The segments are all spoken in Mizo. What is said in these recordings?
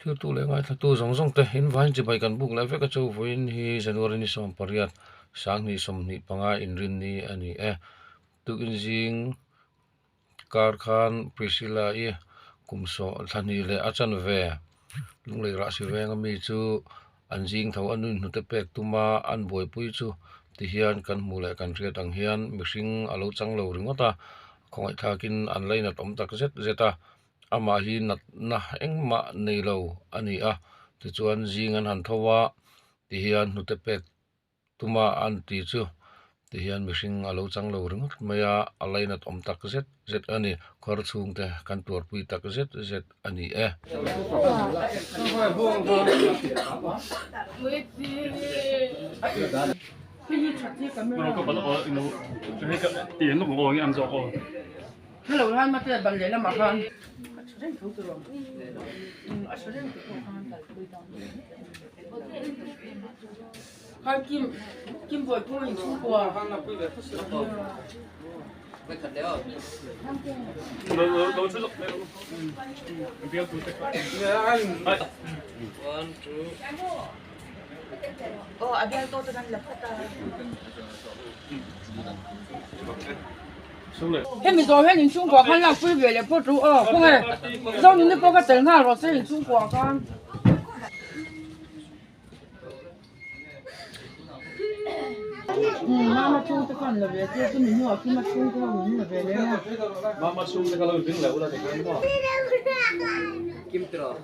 Thiltu leh ngaithlatu zawng zawng te in vain chibai kan buk leh vek a chu vawiin hi January ni 18 2025 inrinni a ni e. Tukin zing kar khan Priscilla i kum sawh thla hnih leh a chanve Lunglei Rahsi venga mi chu an zing tho a nun hnute pek tuma an buaipui chu tihian kan hmuh leh kan hriat ang hian mihring a lo chang lo ringawt a, khawngaihthlakin an lainat awm tak zet zet a, amah hi natna engmah nei lo a ni a, tichuan zing an han tho a tihian hnute pek Tuma an ti chu tihian mihring a lo chang lo ringawt mai a, a lainat awm tak zet zet a ni. Khawr chhungte kan tuarpui tak zet zet a ni e. Hemi zawh hian inchhungkua khan lakpui ve leh phawt ru aw khawnge Zonuni pawh kha tel nghal rawh se inchhungkua khan. Mama chhungte khan la ve tir chu mi hnuah khi ma chhungte ho min la ve leh a. Mama chhungte kha lo ding leh ula tikhan maw. Kim tiraw.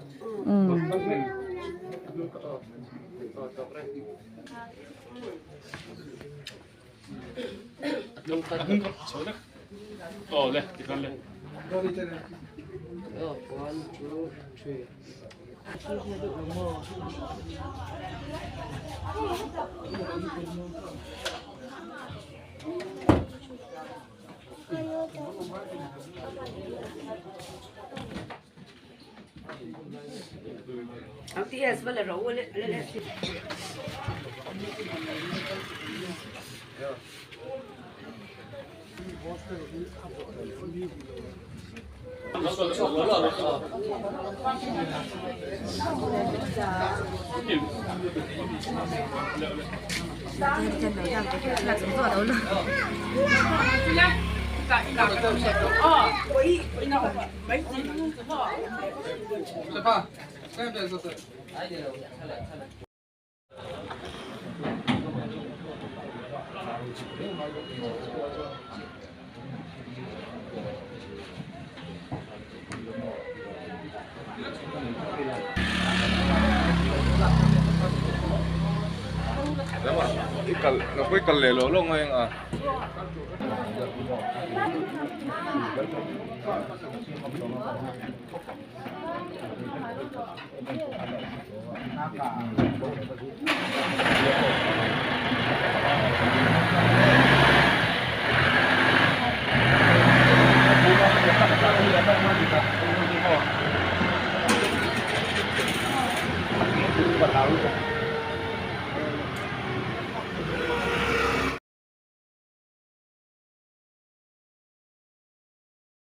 Aw le tikhan le. One, two, three. I kal ka pawh i kal leh loh loh ngai ang a.